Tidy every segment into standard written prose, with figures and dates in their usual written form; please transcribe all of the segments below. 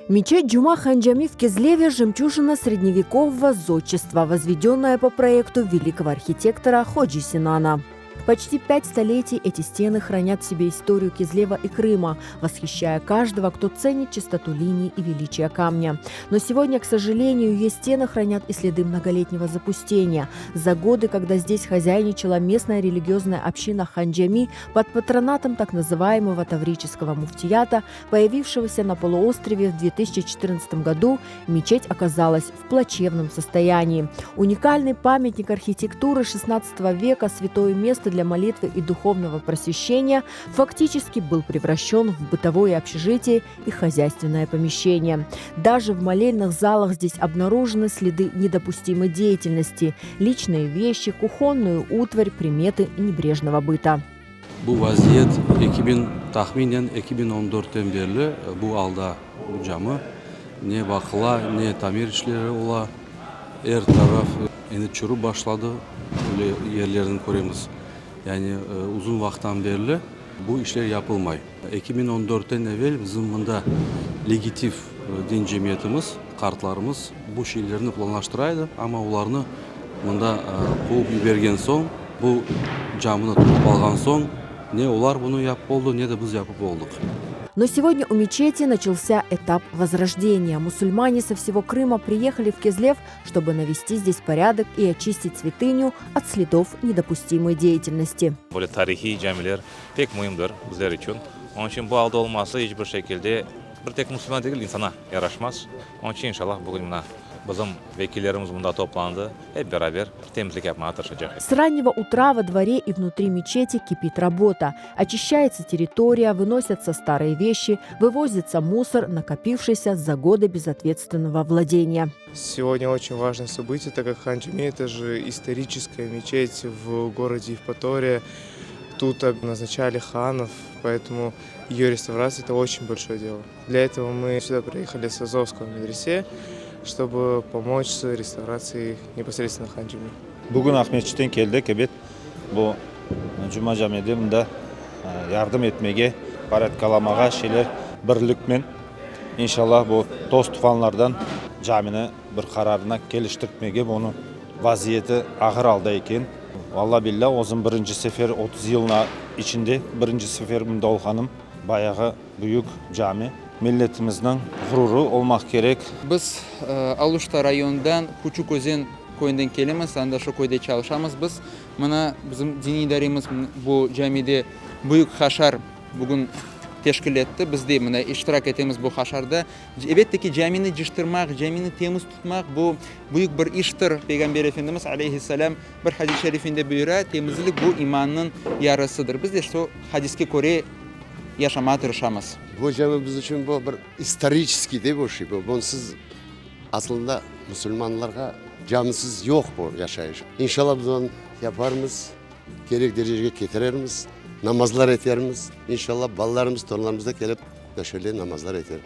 Мечеть Джума Ханджами в Кизлеве – жемчужина средневекового зодчества, возведенная по проекту великого архитектора Ходжи Синана. Почти 5 столетий эти стены хранят в себе историю Кизлева и Крыма, восхищая каждого, кто ценит чистоту линий и величие камня. Но сегодня, к сожалению, ее стены хранят и следы многолетнего запустения. За годы, когда здесь хозяйничала местная религиозная община Ханджами под патронатом так называемого Таврического муфтията, появившегося на полуострове в 2014 году, мечеть оказалась в плачевном состоянии. Уникальный памятник архитектуры XVI века, святое место для молитвы и духовного просвещения, фактически был превращен в бытовое общежитие и хозяйственное помещение. Даже в молельных залах здесь обнаружены следы недопустимой деятельности, личные вещи, кухонную утварь, приметы небрежного быта. Bu vaziyet 2000 tahminen 2014-ten berli bu alda bu cami ne baqıla, ne tamir işleri ola. Er taraf endi çürip başladı, öyle yerlerini köremiz. Yani uzun vaqıttan berli bu işler yapılmay. 2014-ten evel bizim mında legitim din cemiyetimiz, qartlarımız bu şeylerni planlaştıra edi, amma olarnı mında quvıp yibergen soñ, bu camini tutıp alğan soñ, ne olar bunı yapıp oldı, ne de biz yapıp oldıq. Но сегодня у мечети начался этап возрождения. Мусульмане со всего Крыма приехали в Кизлев, чтобы навести здесь порядок и очистить святыню от следов недопустимой деятельности. Böyle tarihiy camiler pek müimdir bizler içün. Onıñ içün bu alda olması iç bir şekilde bir tek musulman degil insana yaraşmaz. Onıñ içün inşallah bugün mına bizim vekillerimiz mında toplandı. Ep beraber temizlik yapmağa tırışacaq. С раннего утра во дворе и внутри мечети кипит работа. Очищается территория, выносятся старые вещи, вывозится мусор, накопившийся за годы безответственного владения. Сегодня очень важное событие, так как Хан Джами – это же историческая мечеть в городе Евпатория. Тут назначали ханов, поэтому ее реставрация – это очень большое дело. Для этого мы сюда приехали с Азовского медресе, чтобы помочь с реставрацией непосредственно Хан Джами. Bugün Aqmescitten keldik, ebet, bu Cuma camide mında yardım etmege, poryadkalamağa şeyler birlikmen inşallah bu toz tufanlardan camini bir qararına keliştirtmege bunı vaziyeti ağır alda eken. Valla billâ özüm birinci sefer 30 yılına içinde birinci sefer mında olğanım bayağı büyük cami milletimizniñ ğururı olmaq kerek. Biz Aluşta rayonından Küçük Özen köyünden kelemiz, anda şu köyde çalışamız biz. Mına bizim diniy idaremiz bu camide büyük haşar bugün teşkil etti. Biz de mına iştirak etemiz bu haşarda. Elbette ki camini cıyıştırmaq, camini temiz tutmaq bu büyük bir iştir. Peyğamber Efendimiz aleyhisselam bir hadis-i şerifinde buyura, temizlik bu imannıñ yarısıdır. Biz de şu hadiske köre yaşamağa tırışamız. Bu cami biz içün bu bir исторический de bu şey. Bu bunsız aslında musulmanlarğa camisiz yoq bu yaşayış. İnşallah biz onı yaparmız, kerek derecege ketirermiz, namazlar etermiz. İnşallah balalarımız, torunlarımız da kelip neşeli namazlar eter.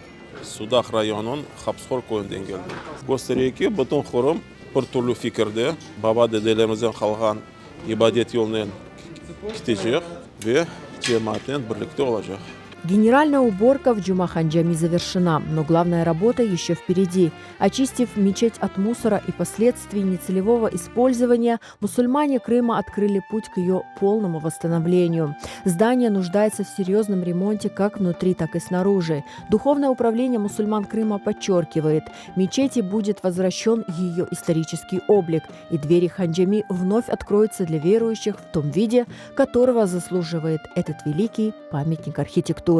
Sudaq rayonınıñ Hapıshor köyünden keldim. Köstere ki, bütün Qırım bir türlü fikirde, baba dedelerimizden qalğan ibadet yolunen ketecek ve cemaatnen birlikte olacaq. Генеральная уборка в Джумахан-Джами завершена, но главная работа еще впереди. Очистив мечеть от мусора и последствий нецелевого использования, мусульмане Крыма открыли путь к ее полному восстановлению. Здание нуждается в серьезном ремонте как внутри, так и снаружи. Духовное управление мусульман Крыма подчеркивает, мечети будет возвращен ее исторический облик, и двери Ханджами вновь откроются для верующих в том виде, которого заслуживает этот великий памятник архитектуры.